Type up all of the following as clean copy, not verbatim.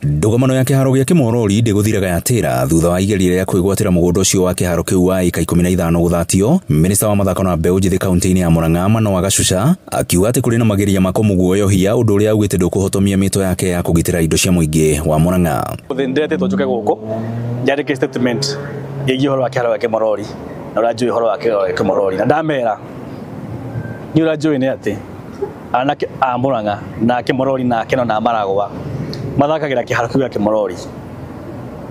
Ndũgamano ya kĩharo gĩa Kĩmorori ndĩgũthiraga yatĩra thutha wa igeria rĩa kwĩgwatĩra mũgũnda ũcio wa kĩharo kĩu wa ĩka 15 gũthatio. Minista wa mathako na mbeũ njĩthĩ kaunti-inĩ ya Murang'a Manoah Gacuca akiuga atĩ kũrĩ na mageria ma kũmũguoyohia, ũndũ ũrĩa augĩte ndũkũhotomia mĩto yake ya kũgitĩra indo cia mũingĩ wa Murang'a. Ndĩretĩtwo njũke gũkũ njandĩke statement ĩgiĩ ũhoro wa kĩharo gĩa Kĩmorori na ũrĩa njũĩ ũhoro wa kĩharo gĩa Kĩmorori, na ndamera nĩ ũrĩa njũĩ nĩ atĩ anake a Murang'a na Kĩmorori na Keno na Maragwa mathakagĩra kĩharo kĩu gĩa Kĩmorori.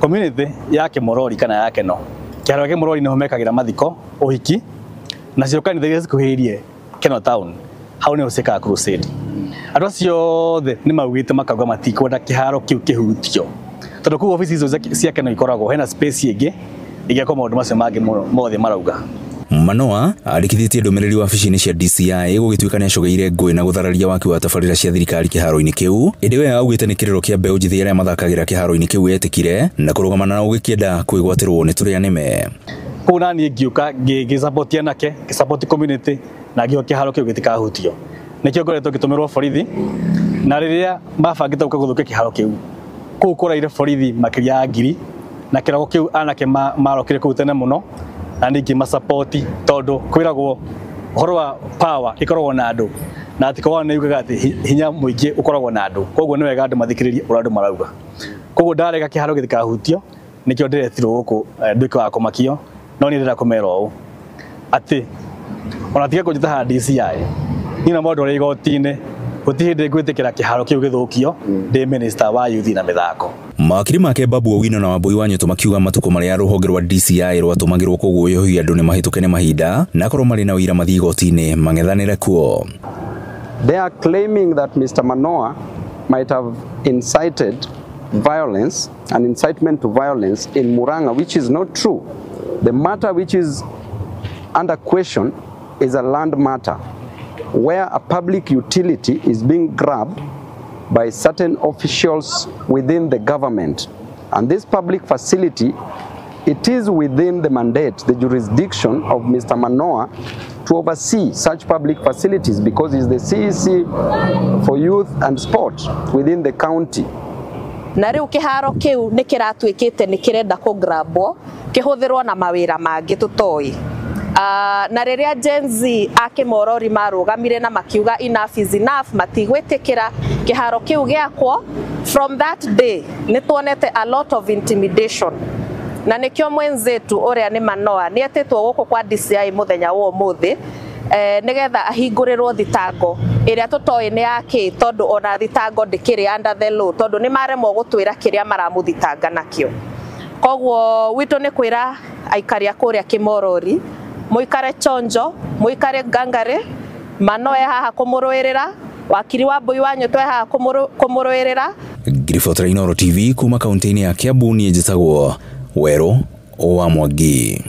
Community ya Kĩmorori kana ya Keno, kĩharo gĩa Kĩmorori nĩho mekagĩra mathiko, ũhiki, nacio kanitha iria cikuhĩrĩirie Keno town hau nĩho ciĩkaga crusade. Andũ acio othe nĩ maugĩte makauga matikwenda kĩharo kĩu kĩhutio, tondũ kũu obici icio cia Keno ikoragwo hena space ĩngĩ ĩngĩakwo maũndũ macio mangĩ mothe marauga. Manoah andĩkithĩtie ndũmĩrĩri wabici-inĩ cia DCI gũgĩtuĩka nĩacogeire ngũĩ na gũthararia waki wa tabarĩra cia thirikari kĩharo-inĩ kĩu, ĩndĩ we augĩte nĩ kĩrĩro kĩa mbeũ njĩthĩ arĩa mathakagĩra kĩharo-inĩ kĩu etĩkire na kũrũgamana na gũgĩkĩenda kwĩgwatĩrwo nĩ tũrĩa nĩme. Koguo naniĩ ngiũka ngĩ-support anake, ngĩ-support community na ngiuga kĩharo kĩu gĩtikahutio. Nĩkĩo ngoretwo ngĩtũmĩrwo borithi, na rĩrĩa mabangĩte gũka gũthũkia kĩharo kĩu, kũu kũraire borithi makĩria ya 1000, na kĩrogo kĩu anake marokire kũu tene mũno, na ningĩ masapoti, tondũ kwĩragwo ũhoro wa power ĩkoragwo na andũ, na atĩ koguo nĩ yugaga atĩ hinya mũingĩ ũkoragwo na andũ, koguo nĩ wega andũ mathikĩrĩrie ũrĩa andũ marauga. Koguo ndarega kĩharo gĩtikahutio, nĩkĩo ndĩretirwo gũkũ nduĩke wa kũmakio, no niĩ ndĩrenda kũmera ũũ atĩ ona tiga kũnjĩta haha DCI, niĩ na mũndũ ũrĩa igoti-inĩ gũtirĩ hĩndĩ ngwĩtĩkĩra kĩharo kĩu gĩthũkio ndĩ minister wa youth na mĩthako. Mawakiri make Babu Owino na Wambui wa Nyũtũ makiuga matukũ marĩa rũhonge rwa DCI rwatũmagĩrwo kũguoyohia andũ nĩ mahĩtũke nĩ mahinda na akorwo marĩ na ũira mathiĩ igoti-inĩ mang'ethanĩre kuo. They are claiming that Mr. Manoah might have incited violence and incitement to violence in Murang'a, which is not true. The matter which is under question is a land matter where a public utility is being grabbed by certain officials within the government. And this public facility, it is within the mandate, the jurisdiction of Mr. Manoah to oversee such public facilities because he's the CEC for youth and sport within the county. Na rĩu kĩharo kĩu nĩ kĩratuĩkĩte nĩ kĩrenda kũgrabwo kĩhũthĩrwo na mawĩra mangĩ tũtoĩ. Na rĩrĩa Gen Z a Kĩmorori marũgamire na makiuga enough is enough, matigwĩtĩkĩra kĩharo kĩu gĩakwo, from that day nĩ tuonete a lot of intimidation, na nĩkĩo mwenzetu ũrĩa nĩ Manoah nĩ etĩtwo gũkũ kwa DCI mũthenya wa ũmũthĩ nĩgetha ahingũrĩrwo thitango ĩrĩa tũtoĩ nĩ yakĩ, tondũ ona thitango ndĩkĩrĩ under the law, tondũ nĩ maremwo gũtwĩra kĩrĩa maramũthitanga nakĩo. Koguo witũ nĩ kwĩra aikari a kũrĩa Kĩmorori mũikare chonjo, mũikare ngangare, Manoah e haha kũmũrũĩrĩra, wakiri wa Mbui wa Nyũtũ e haha kũmũrũĩrĩra. Ngiribotera Inooro TV kuma kaunti-inĩ ya Kiambu, niĩ njĩtagwo Werũ wa Mwangi.